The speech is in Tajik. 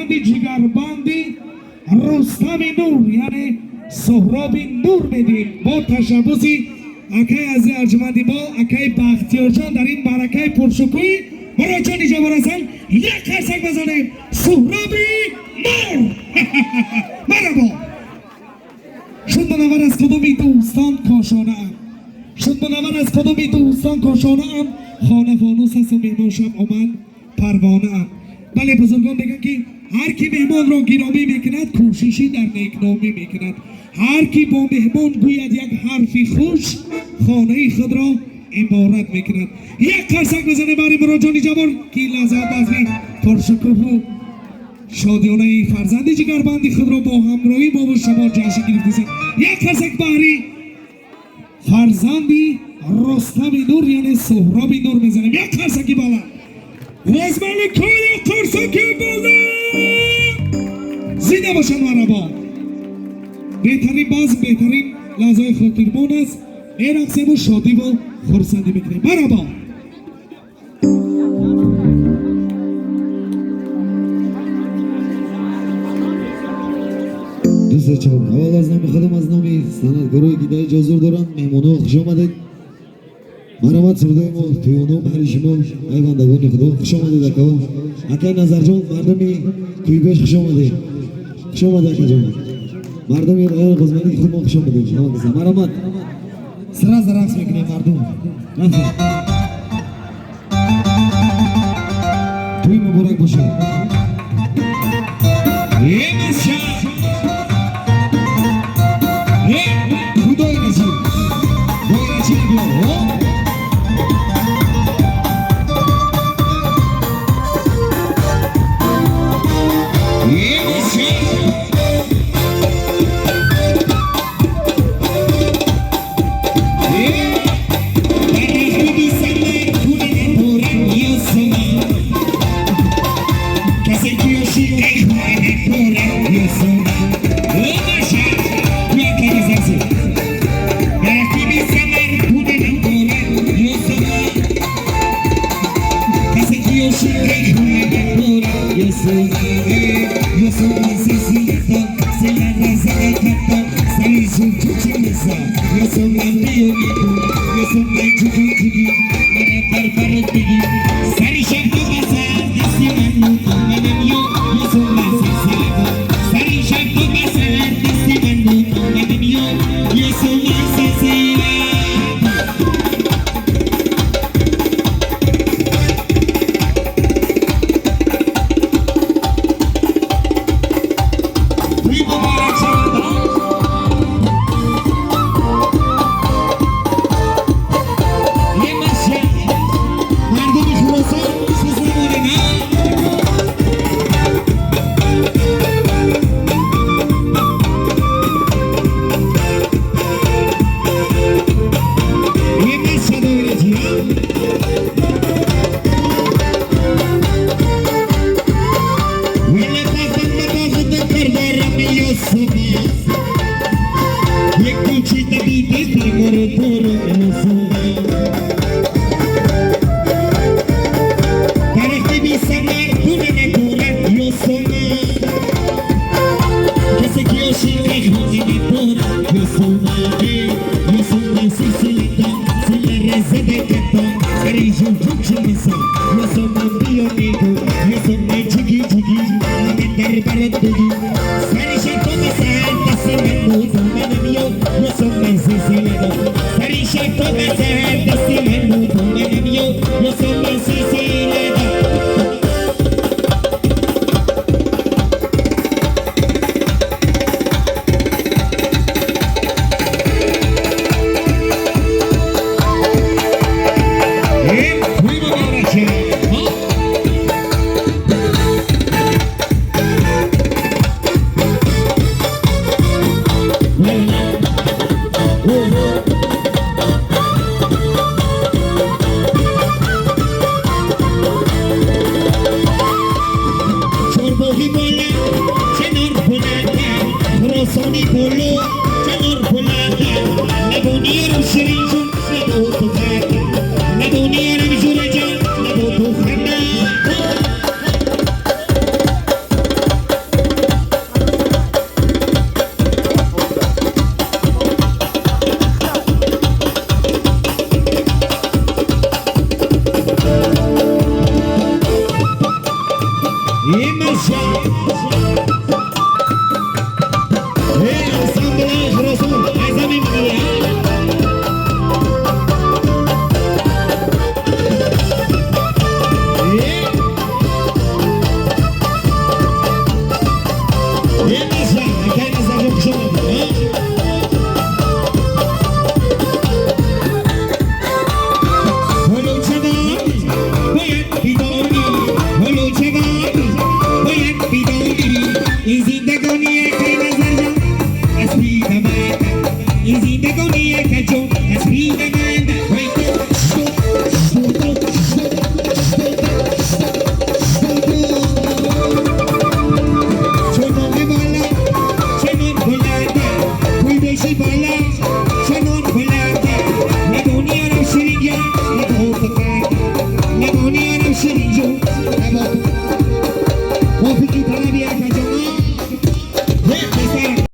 Фарзанди ҷигарбанди Рустами Нур, яъне Суҳроби Нур медиҳем бо ташаббуси акаи азизи арҷманди мо, акаи Бахтиёрҷон, дар ин маъракаи пуршукӯҳи Муроҷони Ҷаббор ҳастанд. Як қарсак бизанем, Суҳроби Нур! Марҳабо! Шуд мунаввар аз қудуми дӯстон кошонаам, шуд мунаввар аз қудуми дӯстон кошонаам, хона фонус асту меҳмон шамъу ман парвонаам. Бале, бузургон мегӯянд, ки ҳар ки меҳмонро гиромӣ мекунад, кӯшишӣ дар некномӣ мекунад. Ҳар ки бо меҳмон гӯяд як ҳарфи хуш, хонаи худро иморат мекунад. Як қарсак бизанем барои Муроҷони Ҷаббор, ки лаҳза базми пуршукӯҳу шодиёнаи фарзанди ҷигарбанди худро бо ҳамроҳӣ бобу шумо ҷашн гирифтасанд. Як қарсак баҳри фарзанди Рустами Нур, яъне Суҳроби Нур мезанем. Як қарсаки баланд, Ғозмаликоя, қарсаки баланд! Зинда бошанд! Марҳабо! Беҳтарин базм, беҳтарин лаҳзаҳои хотирмон аст. Мерақсему шодиву хурсандӣ мекунем. Марҳабо! Дӯст чор, аввал аз номи худам, аз номи санъатгарои ки дар инҷо ҳузур доранд, меҳмонҳо, хуш омадед. Марҳамат, сурудои мо тӯёно баҳри шумо, ай бандагони худо. Хуш омадед, акао, акай Назарҷон, мардуми Кӯйбеш, хуш омадед, хуш омадед, акаҷон, мардуми райони Ғозмалики худмон, хуш омадед. Марҳамат, сразу рақс мекунем, мардум. Рафтем, тӯй муборак бошад. Эмаша! Э, худои насиб! Доирачи биё! О! Эмаша! Э, дарахти бисамар гуна надорад ёсуман, касе ки ошиқи хона надорад ёсуман. Омаша! Биё, каназаси! Дарахти бисамар гуна надорад ёсуман, касе ки ошиқи хона надорад ёсуман. Ёсуман сисилато силаразака като сари зулчучимиса. Ёсуман биё мегу, ёсуман чуки чуки мана дар барот бигӣ, сари шаб ту басар дасти ман буд, омадам ё. Ёсуман сисилато сари шаб ту басар дасти ман буд, омадам ё. Ёсуман сисилато. Тӯй муборак шавад! Емаша! Мардуми Хуросон, сиз намонед, а? Емаша, доирачи, а? Вале бахтам ба боғи кардорам ёсума, як кӯчи табиби бемору дорам ёсума. Дарахти бисамар гуна надорад ёсума, касе ки ошиқи хона надорад ёсума. Ёсума силсилата силаразада като сари жуҷучимиса. Ёсума биё мегу, ёсума чиги чиги мана дар барот бигӣ, сари шаб то ба саҳар дасти ман буд, омадам ё. Ёсума силсилата сари шаб то ба саҳар дасти ман буд, омадам ё. Ёсума силсилата. Э, тӯй муборак шавад! موافقی طلبی.